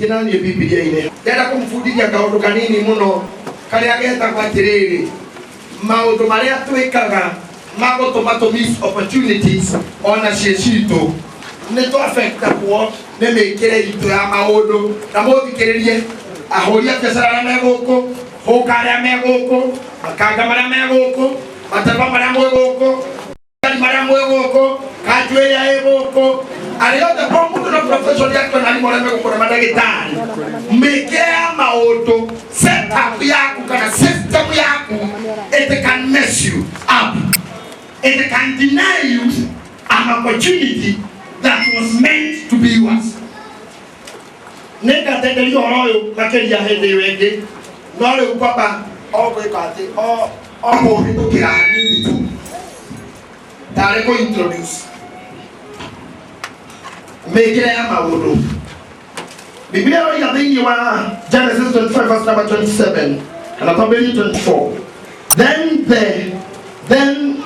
Tinanie Bibilia-inĩ. Ndĩrenda kũmũbundithia kaũndũ kanini mũno karĩa getagwo atĩrĩrĩ, maũndũ marĩa twĩkaga ma gũtũma tũ miss opportunities ona ciĩ citũ nĩ tũ-affectagwo nĩ mĩkĩre itũ ya maũndũ. Na mũthikĩrĩrie, ahũri a biacara arĩa me gũkũ, hũka arĩa me gũkũ, makanga marĩa me gũkũ, matereba marĩa mwĩ gũkũ, marĩa mwĩ gũkũ, kanjũ ĩrĩa ĩ gũkũ, arĩa othe o mũndũ na profession yake, ona arimũ arĩa me gũkũ na mandagĩtarĩ, mĩkĩre ya maũndũ, setup yaku kana system yaku, it can mess you up, it can deny you an opportunity that was meant to be yours. Nĩngatenderia ũhoro ũyũ makĩria hĩndĩ ĩyo ĩngĩ, no rĩu kwamba o gwĩka atĩ o kũhĩtũkĩra hanini tu tarĩ kũ introduce mĩkĩre ya maũndũ. Biblia ĩroiga thĩinĩ wa Genesis 25 verse number 27 kana twambĩrĩrie 24, Then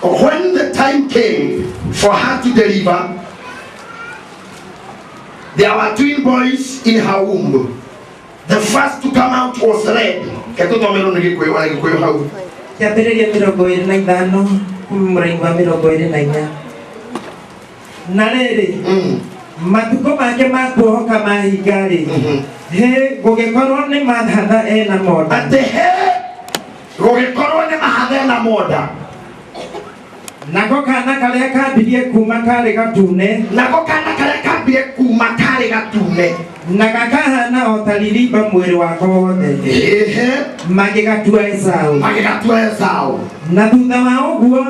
when the time came for her to deliver, there were twin boys in her womb. The first to come out was red." Ketũthomerwo nĩ Gĩkũyũ ona Gĩkũyũ hau. Kĩambĩrĩria 25 kuma mũraini wa 24. Na rĩrĩ, matukũ make ma kuohoka mahinga-rĩ, hĩ, gũgĩkorwo nĩ mahatha ena monda. Atĩ he gũgĩkorwo nĩ mahatha na monda. Nako kana karĩa kambirie kuma karĩ gatune. Nako kana karĩa kambire kuma karĩ gatune. Na gakahana o ta ririmba mwĩrĩ wako wothe. Magĩgatua Esaũ. Magĩgatua Esaũ. Na thutha wa ũguo,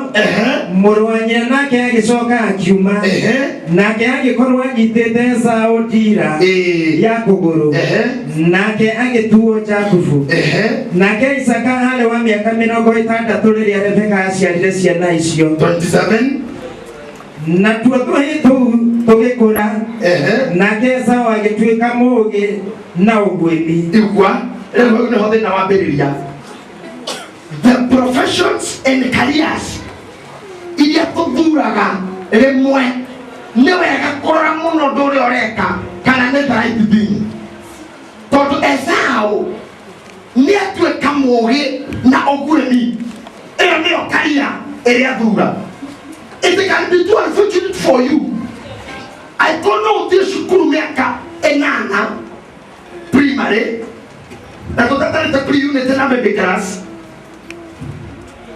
mũrũ wa nyina nake agĩcoka akiuma, nake agĩkorwo anyitĩte Esaũ ndiira ya kũgũrũ, nake agĩtuo Jakubu. Nake Isaka arĩ wa mĩaka 60 rĩrĩa Rebeka aciarire ciana icio. 27. Natuo tũhĩĩ tũu tũgĩkũra, nake Esaũ agĩtuĩka mũũgĩ na ũguĩmi. Igua rĩu, hau nĩho thĩna wambĩrĩria. The professions and careers iria tũthuraga, rĩmwe nĩ wega kũrora mũno ũndũ ũrĩa ũreka kana nĩ the right thing, tondũ Esau nĩ atuĩka mũũgĩ na ũguĩmi. Ĩyo nĩyo career ĩrĩa thura. It can be too unfortunate for you angĩkorwo no ũthiĩ cukuru mĩaka 8 primary na tũtatarĩte pre-unit na baby class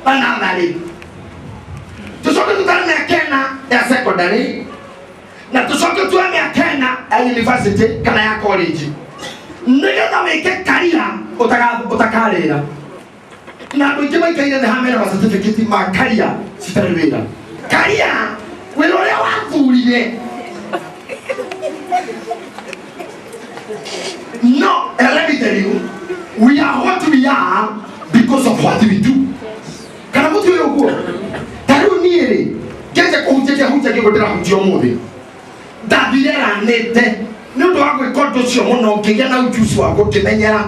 na nursery, tũcoke tũtare mĩaka 4 ya secondary, na tũcoke tuoe mĩaka 4 ya university kana ya college, nĩgetha wĩke career ũtakarĩra. Na andũ aingĩ maikaire nĩ hamena ma certificate ma career citarĩ wĩra. Career, wĩra ũrĩa wathurire. No, and let me tell you, we are what we are because of what we do. Kana mũtiũĩ ũguo? Ta rĩu niĩ rĩ, ngĩanjia kũhunjia, kĩahunjagia ũguo ndĩrahunjia ũmũthĩ. Ndathire ranĩte nĩ ũndũ wa gwĩka ũndũ ũcio mũno, ngĩgĩa na ujuzi wa gũkĩmenyera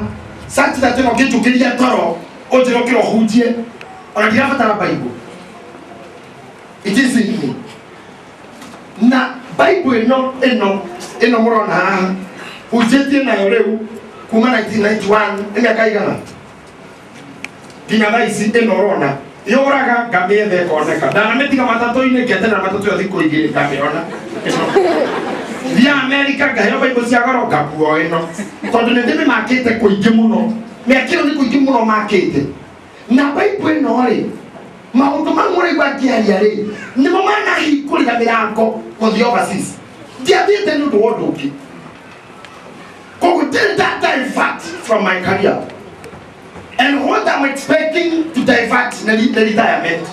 such that ĩno ngĩnjũkĩria toro ũnjĩre ũkĩra ũhunjie, ona ndirabatara Bible, it is in me. Na Bible ĩno mũrona haha, hunjĩtie nayo rĩu kuma 1991, nĩ mĩaka igana nginya thaa ici. Ĩno ũrona yũraga, ngamĩetha ĩkoneka. Ndanamĩtiga matatũ-inĩ, ngĩeterera matatũ ĩyo thikũ 2, ngamĩona. Ĩno thia Amerika, ngaheo Bible cia goro, ngakuo ĩno, tondũ nĩ ndĩmĩmakĩte kũingĩ mũno. Mĩaka ĩyo nĩ kũingĩ mũno makĩte na Bible ĩno rĩ. Maũndũ mau mũraigua ngĩaria rĩ, nĩmo manahingũrĩra mĩrango gũthiĩ overseas. Ndiathiĩte nĩ ũndũ wa ũndũ ũngĩ, koguo ndirĩ nda divert from my career, and what I'm expecting to divert nĩ retirement.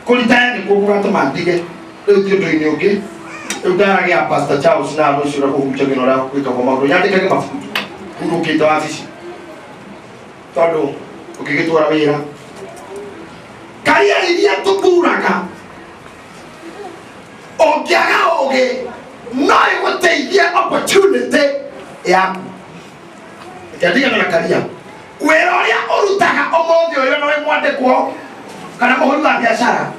Kũritaya nĩkuo gũgatũma ndige rĩu ti ũndũ-inĩ ũngĩ. Rĩu ndaragĩa Pastor Charles na andũ ũcio ũrĩa kũhunjagia na ũrĩa gwĩkagwo maũndũ, nyandĩkage mabuku hurũkĩte wabici, tondũ ũngĩgĩtwara wĩra career iria tũthuraga, ũngĩaga ũgĩ no ĩgũteithie opportunity yaku. Reke na career, wĩra ũrĩa ũrutaga ũmũthĩ ũyũ, no wĩ mwandĩkwo kana mũhũri wa biacara,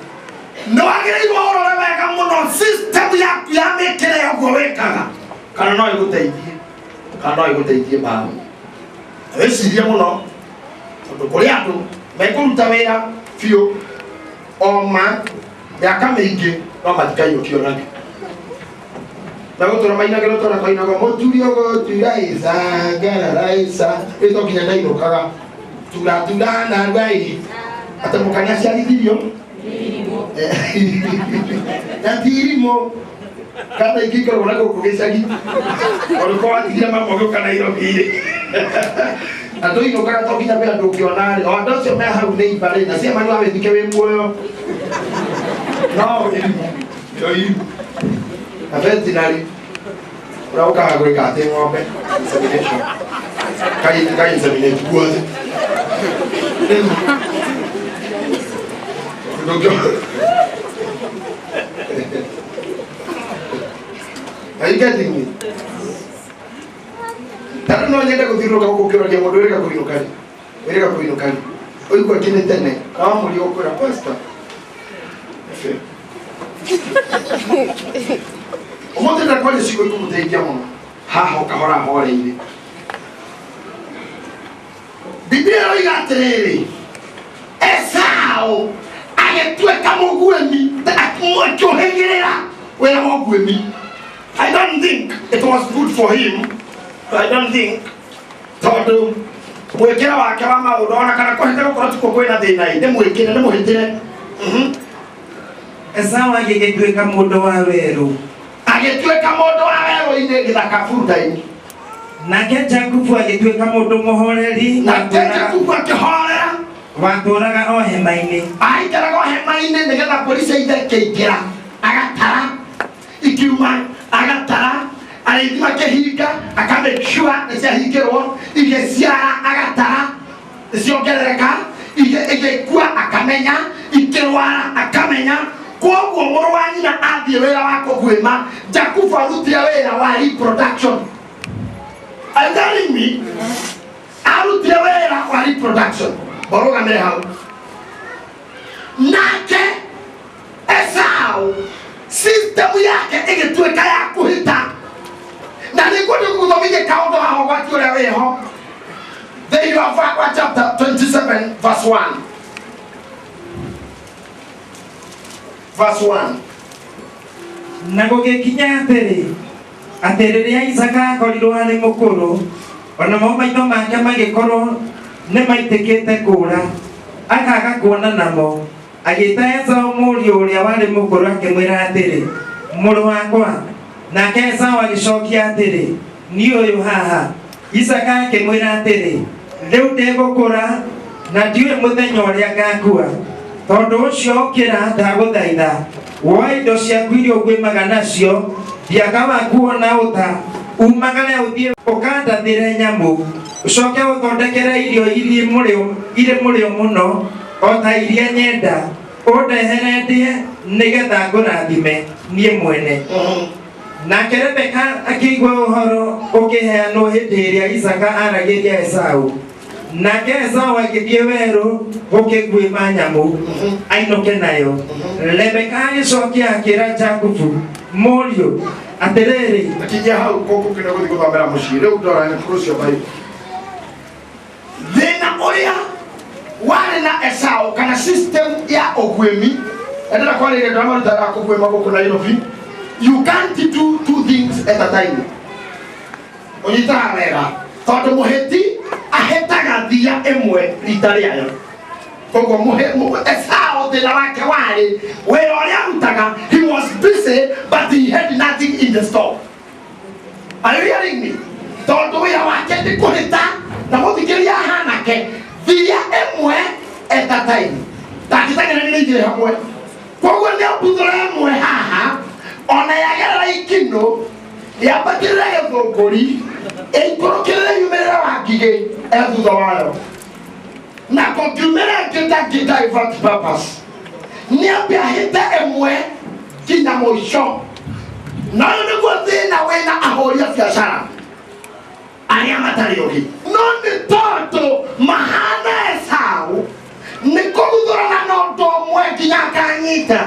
nĩ wagĩrĩirwo ũrore wega mũno system yaku ya mĩkĩre ya ũguo wĩkaga kana no ĩgũteithie. Kana no ĩgũteithie mbaũ. Wĩcirie mũno tondũ kũrĩ andũ mekũruta wĩra biũ oma mĩaka mĩingĩ no matikaiyũkio nakĩo. Na gũtũra mainagĩrwo twana twainagwo mũturi ũgũtura ica ngarara ica ĩ to nginya ndainũkaga tura tura na rwai atĩ mũkana aciarithirio na ti irimũ kana ingĩ ikoragwo na gũkũ gĩcagi orĩko watigire mama ũgĩũka Nairobi rĩ andũ inũkaga to nginya kwĩ andũ ũngĩona rĩ o andũ acio me hau nĩ imbarĩ na ciama nĩ wawĩthike wĩ muoyo no irimũ yo irimũ na veterinary ũrĩa ũkaga gwĩka atĩ ng'ombe insemination kai inseminate guothe rĩu ndũngĩ. Are you getting me? Tara no nyende gũthiũrũrũka gũkũ ngĩũragia mũndũ wĩrĩga kũinũka rĩ wĩrĩga kũinũka rĩ ũigua kĩnĩ tene na wamũria ũkwĩra pastor efe ũmũthĩ ndakwaria ciugo ikũmũteithia mũno haha ũkahora horeire. Biblia ĩroiga atĩrĩrĩ Esau agĩtuĩka mũguĩmi akĩũhĩgĩrĩra wĩra wa ũguĩmi. I don't think it was good for him. I don't think tondũ mwĩkĩre wake wa maũndũ ona kana kũhĩta gũkorwo tikuo kwĩna thĩna ĩ nĩ mwĩkĩre nĩ mũhĩtĩre. Esau agĩgĩtuĩka mũndũ wa werũ. Agĩtuĩka mũndũ wa werũ-inĩ gĩthaka burutainĩ. Nake Jakubu agĩtuĩka mũndũ mũhoreri Nake Jakubu akĩhorera watũraga o hema-inĩ. Aikaraga o hema-inĩ nĩgetha mbũri cia ithe ikĩingĩra agatara ikiuma agatara arĩithi makĩhinga aka make sure nĩ ciahingĩrwo igĩciara agatara ciongerereka igĩkua akamenya ikĩrwara akamenya. Koguo mũrũ wa nyina athiĩ wĩra wa kũguĩma Jakubu arutire wĩra wa reproduction. Are you telling me? Arutire wĩra wa reproduction. Ũrũgamĩre hau. Nake Esau system yake ĩgĩtuĩka ya kũhĩta na nĩguo ndĩgũthomithie kaũndũ haha ũgwati ũrĩa wĩho thĩinĩ wa chapter 27 verse 1 verse 1. Na gũgĩkinya atĩrĩ atĩ rĩrĩa Isaaka akorirwo arĩ mũkũrũ onamo maitho make magĩkorwo nĩ maitĩkĩte kũũra akaga kuona namo agĩta Esau mũriũ ũrĩa warĩ mũkũrũ akĩmwĩra atĩrĩ mũrũ wakwa. Nake Esau agĩcokia atĩrĩ niĩ ũyũ haha. Isaaka akĩmwĩra atĩrĩ rĩu ndĩgũkũra na ndiũĩ mũthenya ũrĩa ngakua tondũ ũcio ũkĩra ndagũthaitha woe indo ciaku iria ũguĩmaga nacio thiaka waku ona ũta umagare ũthiĩ ũkandathĩre nyamũ ũcoke ũthondekere irio irĩ mũrĩo mũno o ta iria nyenda ũndehere ndĩe nĩgetha ngũrathime niĩ mwene. Nake Rebeka akĩigua ũhoro ũkĩheanwo hĩndĩ ĩrĩa Isaaka aragĩria Esau. Nake Esau agĩthiĩ werũ gũkĩguĩma nyamũ ainũke nayo. Rebeka agĩcokia akĩra Jakubu mũriũ atĩrĩrĩ akinyia hau gũkũ kĩna gũthiĩ gũthomera mũciĩ rĩu ndora nĩ bũrũri ũcio Bible. Thĩna ũrĩa warĩ na Esau kana system ya ũguĩmi ndĩrenda kwarĩria andũ arĩa marutaga kũguĩma gũkũ Nairobi. You can't do two things at a time. Ũnyitaga wega tondũ mũhĩti ahĩtaga thia ĩmwe rita rĩayo. Koguo Esau thĩna wake warĩ wĩra ũrĩa arutaga he was busy but he had nothing in the store. Are you hearing me? Tondũ wĩra wake nĩ kũhĩta na mũthikĩria ahanake thia ĩmwe at a time. Ndangĩteng'eranĩria igĩrĩ hamwe. Koguo nĩ ambuthũra ĩmwe haha ona yagerera ikinũ yambatĩrĩre gĩthũngũri ĩikũrũkĩrĩre yumĩrĩre wa ngigĩ e thutha wayo na kũngiumĩra ĩngĩ ndangĩ divert purpose nĩ ambe ahĩte ĩmwe nginya mũico. Na ũyũ nĩguo thĩna wĩna ahũri a biacara arĩa matarĩ ũgĩ no nĩ tondũ mahana Esau nĩ kũguthũrana na ũndũ ũmwe nginya akanyita.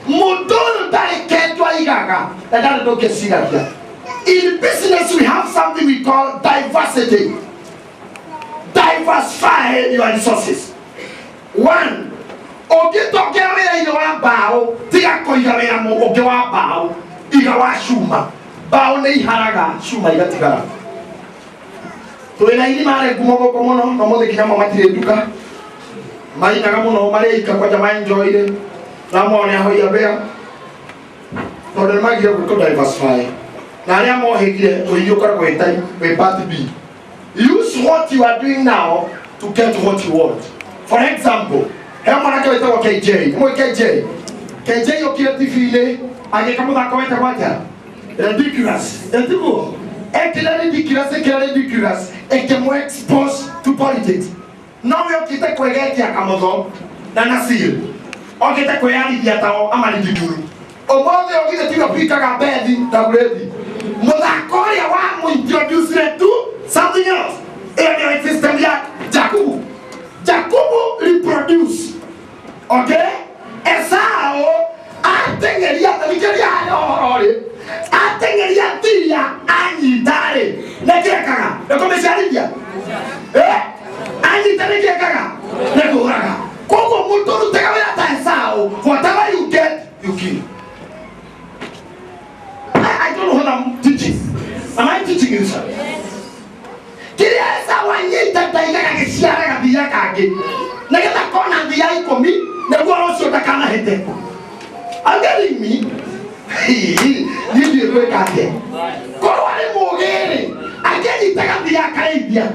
Mũndũ ũyũ ndarĩ kĩndũ aigaga na ndarĩ ũndũ ũngĩciragia. In business we have something we call diversity. Diversify your resources. One, ũngĩtokera wĩra-inĩ wa mbaũ, tiga kũiga wĩra ũngĩ wa mbaũ, iga wa cuma. Mbaũ nĩ iharaga, cuma igatigara. Twĩna ini marĩ ngumo gũkũ mũno, no mũthĩ nginya mo matirĩ nduka. Mainaga mũno, marĩ ika kwanja maenjoyire. Na mone ahoia mbĩa. Tondũ nĩ magire gwĩka diversify. Na arĩa mohĩgire, ũhiũ ũkoragwo wĩ type, wĩ part B. Use what you are doing now to get what you want. For example, he mwanake wĩtagwo KJ. Nĩ KJ? KJ okire TV-inĩ agĩka mũthako wetagwo atĩa? Ridiculous. Etiguo? Ekĩra ridiculous, ĩkĩra ridiculous, ĩkĩmũ expose to politics. No we okĩte kwĩgetia kamũtho na Nasir. Okĩte kwĩyarithia tao amaridicule. Ũmũthĩ ũgithĩ tiga pikaga bethi tabureti. Mũthako ũrĩa wa mũintroduce to something else. Ĩyo nĩyo system ya Jakubu. Jakubu reproduce. Okay? Esau ateng'eria thikĩria harĩa ũhoro rĩ. Ateng'eria thiria anyita rĩ. Nĩkĩekaga? Nĩkũmĩciarithia? Anyita nĩkĩekaga? Nĩkũraga. Koguo mũndũ ũrutaga wĩra ta Esau, whatever you get, you kill. I don't know what I'm teaching. Am I teaching you, sir? Kĩrĩa Esau anyita ndaigaga gĩciara gathia kangĩ. Nĩgetha kona thia ikũmi, nĩguo rũciũ ndakanahĩte. Are you getting me? Niĩ ndiũĩ gwĩka atĩa. Korwo arĩ mũũgĩ-rĩ, angĩanyita gathia akarĩithia,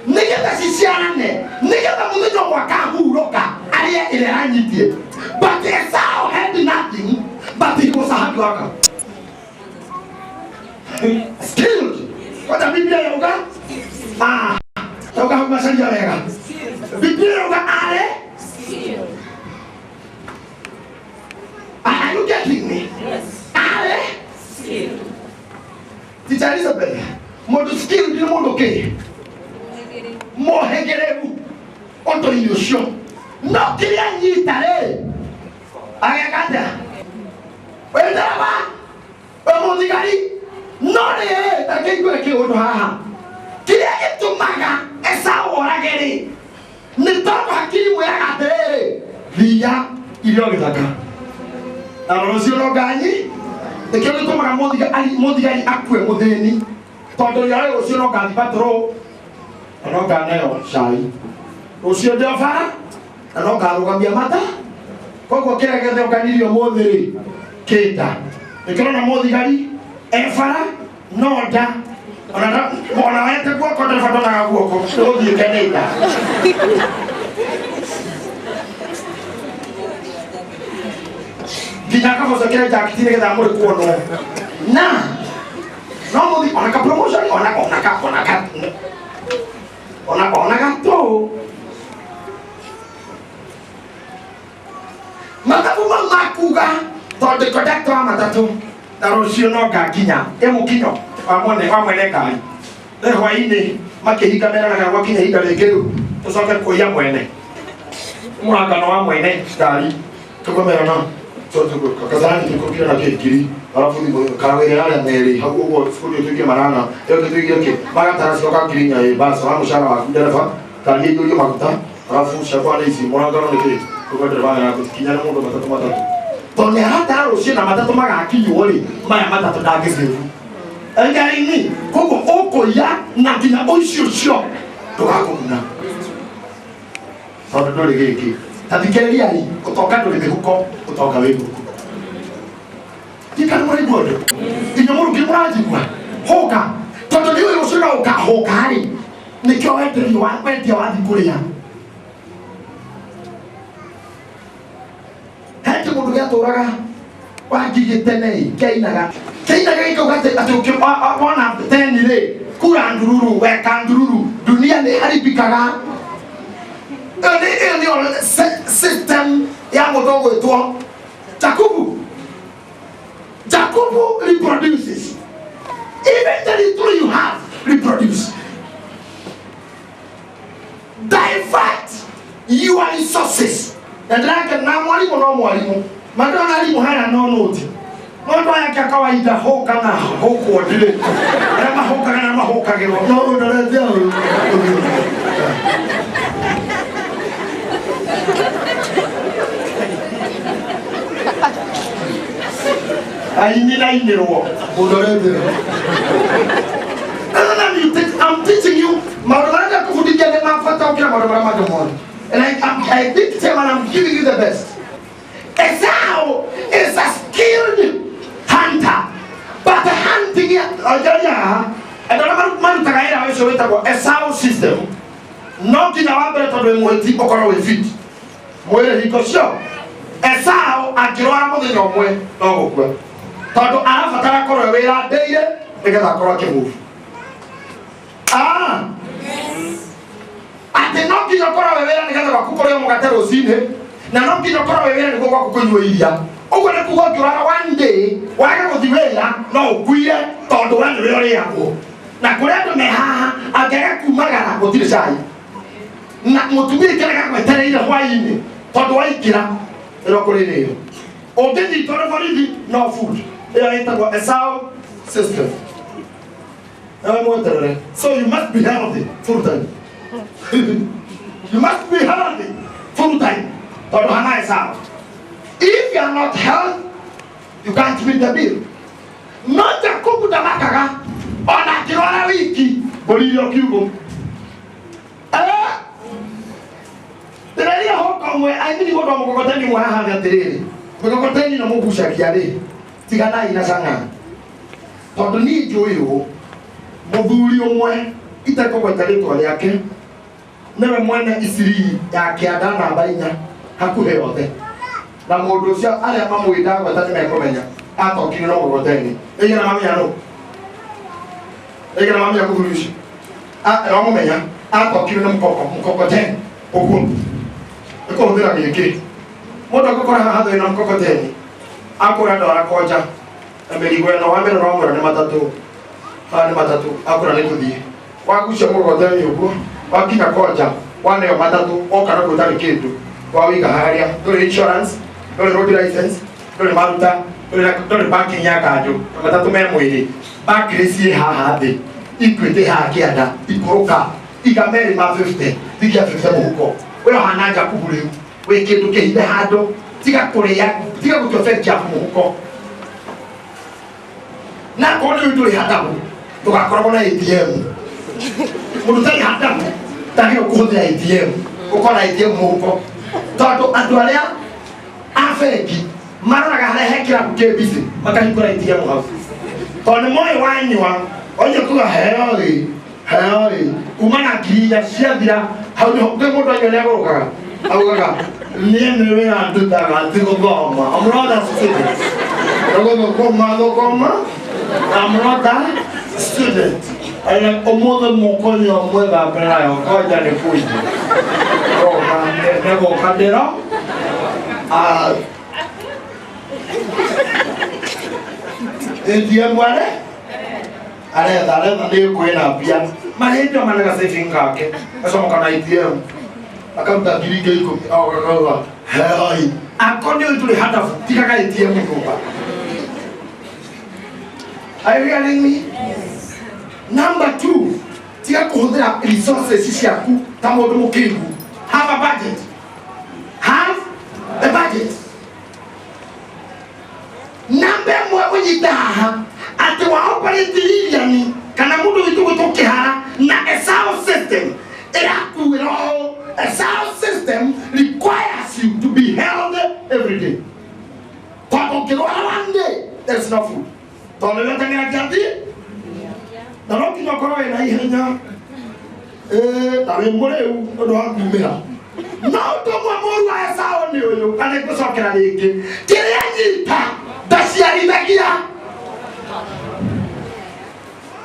nĩgetha ciciarane, nĩgetha mũthenya ũmwe akahurũka arĩe ĩrĩa aranyitie. But Esau had nothing, but he was a hard worker. Skilled. Kwanja Biblia yauga? Ah, yauga hau macaria wega. Biblia yauga arĩ? Are you getting me? Yes. Arĩ? Skilled. Teacher Elizabeth, mũndũ skilled nĩ mũndũ kĩ? Mũhĩgĩrĩru ũndũ-inĩ ũcio. No kĩrĩa anyita rĩ, ageka atĩa? Wĩ ndereba, wĩ mũthigari, no rĩrĩ, ta kĩigue kĩũndũ haha. Kĩrĩa gĩtũmaga Esau orage rĩ, nĩ tondũ hakiri mwĩraga atĩrĩrĩ, thiia irio gĩthaka. Na rũciũ no nganyi, nĩkĩo gĩtũmaga mũthigari akue mũthĩni. Tondũ rĩarĩ rũciũ no ngathi patrol, na no nganeo cai. Rũciũ ndĩ o bara, na no ngarũgamia mata. Koguo kĩrĩa gĩothe ũnganirie ũmũthĩ rĩ, kĩnda. Nĩkĩo ũrona mũthigari e bara, no nda. Ona wete guoko ndereba ndonaga guoko, ũgũthiĩ nĩ nda. Nginya akabocokera jakiti nĩgetha mũrĩ kuonwo. Na no mũthi ona ka promotion ona ona ka ona ka ona ona gatũ. Mathabu mau makuga tondũ conductor wa matatũ na rũciũ no ngakinya ĩ mũkinyo wa mwene wa mwene ngari. Rĩ hwaĩ-inĩ makĩhinga meranaga gwakinya ihinda rĩngĩ rĩu tũcoke kũiya mwene. Mũrangano wa mwene ngari tũkũmerana kazani tukukira na kĩngiri arabu kawĩra arĩa merĩ hau ũguo cukuru ĩtuĩke marana ĩyo tũtuĩke kĩ magatara coka ngiri inya ĩ basi wa mũcara waku ndereba ngari ĩiyũrio maguta arabu ciakwa nĩ ici mũrangano nĩ kĩ ũguo ndereba na gũtikinya nĩ mũndũ matatũ matatũ tondũ nĩ aratara rũciũ na matatũ magakinywo rĩ maya matatũ ndangĩcĩbu ngari-inĩ koguo ũkũiya na nginya ũici ũcio ndũgakũguna tondũ ndũrĩ gĩkĩ. Ta thikĩrĩriai, ũtonga ndũrĩ mĩhuko, ũtonga wĩ gũkũ. Ndikana mũraigua ũndũ? Inyuĩ mũrũngĩ mũranjigua? Hũka. Tondũ nĩ ũyũ ũcio no ũkahũka rĩ, nĩkĩo wenderio wa wendia wathiĩ kũrĩa. He kĩmũndũ gĩatũraga wa ngigĩ tene ĩ, kĩainaga. Kĩainaga gĩkauga atĩ wona teni rĩ, kura ndururu, weka ndururu, dunia nĩ haribikaga. Ĩyo nĩyo system ya mũndũ ũgwĩtwo Jakubu. Jakubu reproduces. Even the little you have, reproduce. Divert your resources. Na ndĩrake na mwarimũ no mwarimũ. Mandĩrona arimũ haya no nũti. No andũ aya angĩ a kawaida hũka na hũkwo ndirĩ. Arĩa mahũkaga na mahũkagĩrwo. No ũndorete hau. Aini na inĩrwo. Ũndorete. Other than you teach, I'm teaching you maũndũ marĩa ndakũbundithia nĩ ma bata gũkĩra maũndũ marĩa mangĩ mothe. And I did tell and I'm giving you the best. Esau is a skilled hunter, but hunting anjaria andũ arĩa marutaga wĩra ũcio wĩtagwo Esau system no nginya wa mbere tondũ wĩ mũhĩti ũkorwo wĩ fit mwĩrĩ hingo cio Esau angĩrwara mũthenya ũmwe no gũkua tondũ arabatara korwo wĩra ndĩire nĩgetha akorwo akĩmove. Atĩ no nginya ũkorwo wĩ wĩra nĩgetha gwaku kũrĩo mũgate rũcinĩ na no nginya ũkorwo wĩ wĩra nĩguo gwaku kũnyua iria. Ũguo nĩ kuga ũngĩrwara one day wage gũthiĩ wĩra no ũkuire tondũ we nĩwe ũrĩagwo. Na kũrĩ andũ me haha angĩaga kumagara gũtirĩ cai na mũtumia ikaraga gwetereire hwaĩ-inĩ tondũ waingĩra ĩro kũrĩrĩo ũngĩnyitwo nĩ borithi no food. Ĩyo ĩtagwo Esau system. Ewe mweterere. So you must be healthy full time. You must be healthy full time. Tondũ hana Esau. If you are not healthy, you can't meet the bill. No Jakubu ndamakaga ona akĩrwara wiki mbũri irio kiugũ. Ndĩrerire hoka ũmwe aithiri mũndũ wa mũkokoteni ũmwe haha atĩrĩrĩ mĩkokoteni no mũgucagia rĩ tiganai na cang'a tondũ niĩ njũĩ ũũ mũthuri ũmwe itekũgweta rĩtwa rĩake nĩwe mwene iciri ya kĩanda namba 4 hakuhĩ yothe na mũndũ ũcio arĩa mamũĩ ndagweta nĩmekũmenya atokire no mũgoteni ĩigana mamenya nũ ĩigana mamenya mũthuri ũcio no mũmenya atokire nĩ mkokoteni ũguo ĩkũhũthĩra gĩkĩ mũndũ angĩkora haha thĩna mkokoteni akũra ndwara konja na mĩrigo ĩno wa mbere ũramwĩra nĩ matatũ haha nĩ matatũ akũra nĩ tũthiĩ wagucia mũgoteni ũguo wakinya konja waneo matatũ oka na gũtarĩ kĩndũ wawĩiga harĩa ndũrĩ insurance ndũrĩ road license ndũrĩ maruta ndũrĩ parking ya kanjũ matatũ me mwĩrĩ bakĩrĩ ciĩ haha thĩ Equity haha kĩanda ikũrũka iga merĩ ma 50 thigia 50 mũhuko we ũhana Jakubu rĩu wĩ kĩndũ kĩhithe handũ tiga kũrĩa tiga gũtua bengi yaku mũhuko na akorwo nĩ ndũrĩ handabu ndũgakoragwo na ATM mũndũ ũtarĩ handabu ndagĩrĩirwo kũhũthĩra ATM ũkorwo na ATM mũhuko tondũ andũ arĩa a bengi maroraga harĩa he kĩrabu kĩ busy makahingũra ATM hau tondũ nĩ moĩ wanyua onye kuga heoi heoi kuma na 4,000 ciathira hau nĩho kwĩ mũndũ anyua nĩagũrũkaga augaga niĩ nĩ wĩra ndutaga ti gũthoma I'm not a student nĩgũthũkũma thũkũma I'm not a student ũmũthĩ mũkũnyua mwĩthambe nayo konja nĩ kũinyi nĩgũka ndĩro ATM ware aretha aretha nĩ kwĩna mbia marĩndĩ o managa saving gake gacomoka na ATM akaruta 10,000 agakauga hei akorwo nĩ ũĩ ndũrĩ handabu tigaga ATM nyũmba. Are you hearing me? Yes. Number 2, tiga kũhũthĩra resources ciaku ta mũndũ mũkĩgu. Have a budget. Have a budget. Namba ĩmwe ũnyite haha atĩ wa operate iriani kana mũndũ witũ gwĩtwo kĩhara na Esau system ĩrakuĩra ũũ. Esau system requires you to be healthy every day. Tondũ ũngĩrwara one day, there is no food. Tondũ nĩ ũteng'eragia thiĩ na no nginya ũkorwo wĩna ihenya na wĩ mũrĩu ũndũ wa kumĩra. No ũndũ ũmwe mũũru wa Esau nĩ ũyũ na nĩngũcokera rĩngĩ kĩrĩa nyita ndaciarithagia.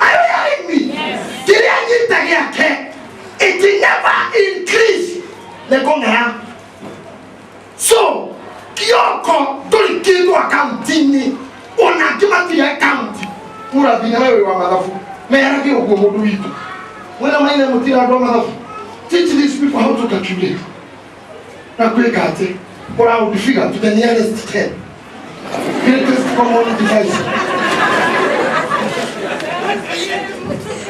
Are you hearing me? Kĩrĩa nyita gĩake it never increase nĩkũng'ea. So kĩoko ndũrĩ kĩndũ akaunti-inĩ ona angĩ matirĩ akaunti mũrathi na wewe wa mathabu merage ũguo mũndũ witũ mwena maithe mũtira andũ a mathabu. Teach these people how to calculate na kwĩka atĩ round figure to the nearest 10 greatest Common device.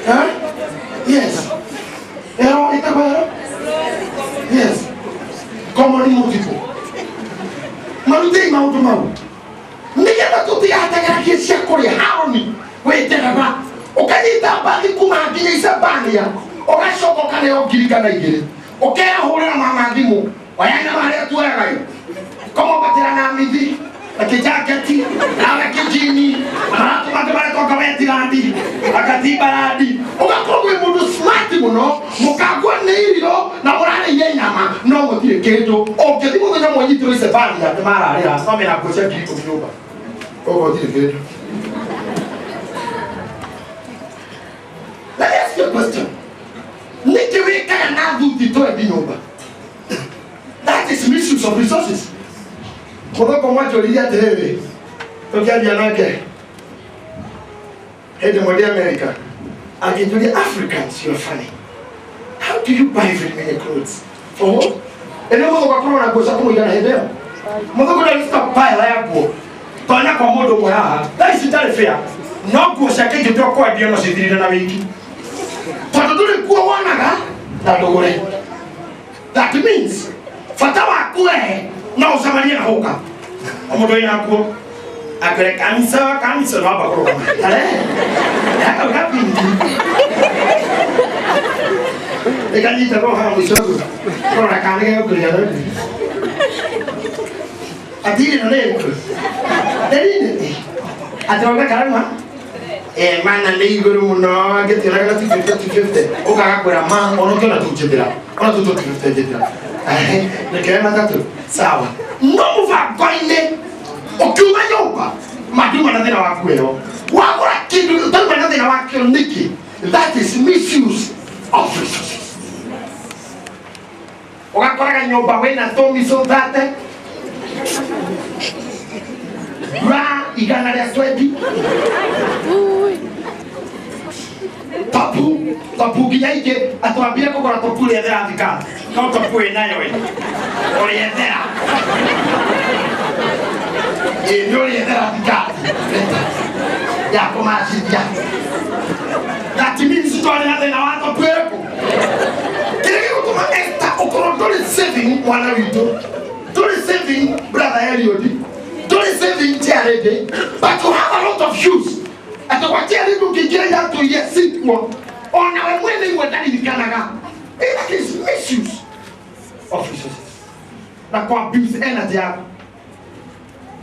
Huh? Yes. Ero ĩtagwo ero? Yes. Common multiple. Marutei maũndũ mau. Nĩgetha tũtigategeragie cia kũrĩa Haroni wĩndegaga ũkanyita mbathi kuma nginya Isebania ũgacoka ũkarĩo ngiri kana igĩrĩ ũkehũrĩra mama thimũ oya nyama harĩa tuoyaga ĩ kũmombatĩra na mithi na kĩjaketi na kĩjini maratũ mangĩ maretwo kawetirandi akatimbarandi ũgakorwo wĩ mũndũ smart mũno mũkangua nĩ irio na mũrarĩire nyama no gũtirĩ kĩndũ ũngĩthiĩ mũthenya ũmwe ũnyitĩrwo Isebania nĩ mararĩra no mena nguo cia 10,000 nyũmba ũguo gũtirĩ kĩndũ. Let me ask you a question. Nĩkĩ wĩkaga na thuti twendi nyũmba? That is misuse of resources. Mũthoko mwanjũririe atĩrĩrĩ, tũkĩaria nake hĩndĩ ĩmwe ndĩ America, akĩnjũria, Africans, you are funny. How do you buy very many clothes? For what? Ĩno mũthoko akorwo na nguo cia kũmũigana hĩndĩ ĩyo. Mũthoko ndarĩ stockpile ya nguo. Tonya kwa mũndũ ũmwe haha, thaa ici ndarĩ fair. No nguo ciake ingĩtua kwendio no cithirire na wiki. Tondũ ndũrĩ nguo wonaga na ndũgũre. That means bata waku we no ũcemanie na hũka. O mũndũ wĩna nguo akwĩre kanitha kanitha no amba kũrũgama. Are yakau gapingi. Ĩkanyita go haha mũico ũguo. Kũrora kana nĩgegũkũria rĩngĩ. Atiri na nĩ ĩrĩkũ? Nderine. Atĩ wauga karama? Mana nĩ igũrũ mũno ngĩtionaga na 250 250 ũkaga kwĩra ma ona ũkĩona tu njĩtĩra ona tu 250 njĩtĩra nĩkĩoe matatũ sawa no mũbango-inĩ ũkiuma nyũmba mandiuma na thĩna waku ĩyo wagũra kĩndũ ũtauma na thĩna wakĩo nĩkĩ? That is misuse of resources. Ũgakoraga nyũmba wĩna tũmicũ thate bra igana rĩa 20 topu topu nginya ingĩ atwambire kũgũra topu rĩethera thika no topu ĩnayo ĩ ũrĩethera ĩ nĩ ũrĩethera thikati ya kũmacithia. That means twarĩ na thĩna wa topu ĩrĩkũ kĩrĩa gĩgũtũma Esther ũkorwo ndũrĩ saving mwana witũ, ndũrĩ saving brother Eliud, ndũrĩ saving chair but you have a lot of shoes. Atĩ gwa chair ũngĩingĩra iratũ iria cikuo ona we mwene imwe ndaririkanaga. That is misuse of resources na ku abuse energy yaku.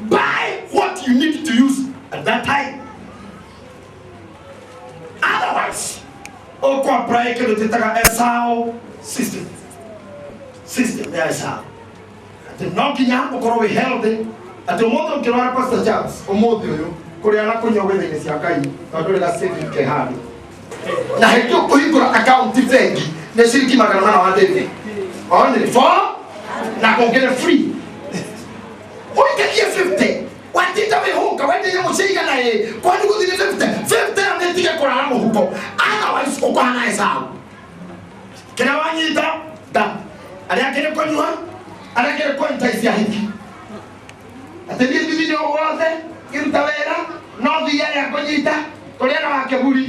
Buy what you need to use at that time, otherwise ũkũ apply kĩndũ twĩtaga Esau system, system ya Esau, atĩ no nginya ũkorwo wĩ healthy atĩ ũmũthĩ ũngĩrwara Pastor Charles ũmũthĩ ũyũ kũrĩa na kũnyua gwĩtha-inĩ cia Ngai tondũ ndũrĩ ga saving ke handũ na hĩndĩ ĩyo kũhingũra akaunti bengi nĩ ciringi 400 wa thĩinĩ only for na kũngĩre free ũikagie 50 watinda wĩhũka wendia nyamũ cia igana ĩ kwani gũthiĩ 50 50 ĩyo nĩ ĩtige kũrara mũhuko otherwise ũkũhana Esau kĩrĩa wanyita nda arĩa angĩ nĩ kũnyua arĩa angĩ nĩ kũnyita icia hiki atĩ niĩ thithi-inĩ o wothe ngĩruta wĩra no thiĩ arĩa ngũnyita tũrĩa na wakĩburi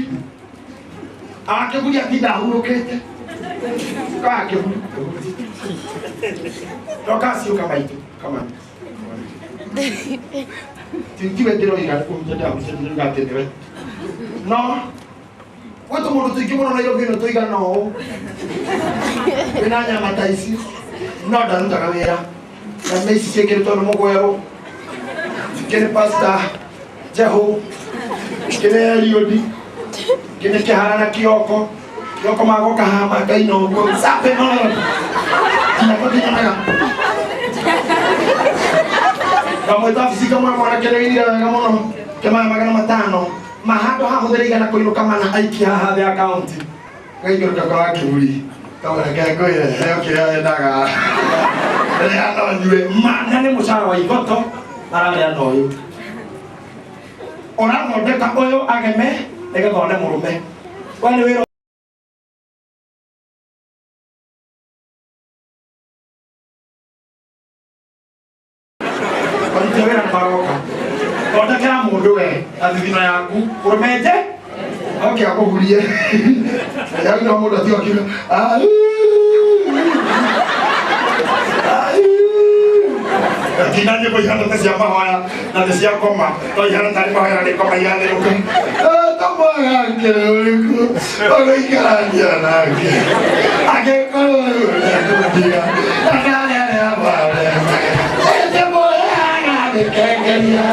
awakĩburi atinda ahurũkĩte kawakĩburi no kaciũka maitũ kama tiwe ndĩroiga kũhunjia ndĩrahunjia ndĩroiga atĩ nĩwe no gwĩ tũmũndũ tũingĩ mũno Nairobi ĩno tũigana ũũ wĩna nyama ta ici no ndarutaga wĩra nyama ici ciĩkĩrĩtwo nĩ mũgwerũ kĩrĩ Pastor Jehu kĩrĩ Eliud kĩrĩ kĩhara na kĩoko kĩoko magoka haha makaina ũguo sape mũno nginya tũtinyonaga kamwĩta obici kamwe mwanake nĩainire wega mũno kĩmaya 500 ma handũ hahũthĩra igana kũinũka mana aikia haha thĩ akaunti gaikũrũka kwa kĩburi kamwe reke ngwĩre heo kĩrĩa wendaga rĩa no nyue ma na nĩ mũcara wa igoto mararĩa na ũyũ ũrathondeka ũyũ ageme nĩgetha one mũrũme we nĩ wĩra aruti a wĩra nĩ maroka tondũ Thondekera mũndũ we na thithino yaku ũrũmenje oke akũhurie yaina mũndũ atiga akiuga akina nyĩmbo ihana ta cia mahoya na nĩ cia ngoma no ihana tarĩ mahoya na nĩ ngoma iratherũka tũmwagakĩre ũrĩkũ ũgũikarania nake angĩkorwo rĩu nĩekũmũtiga na ndarĩ arĩa mare ĩndĩ mũheaga gĩkengeria.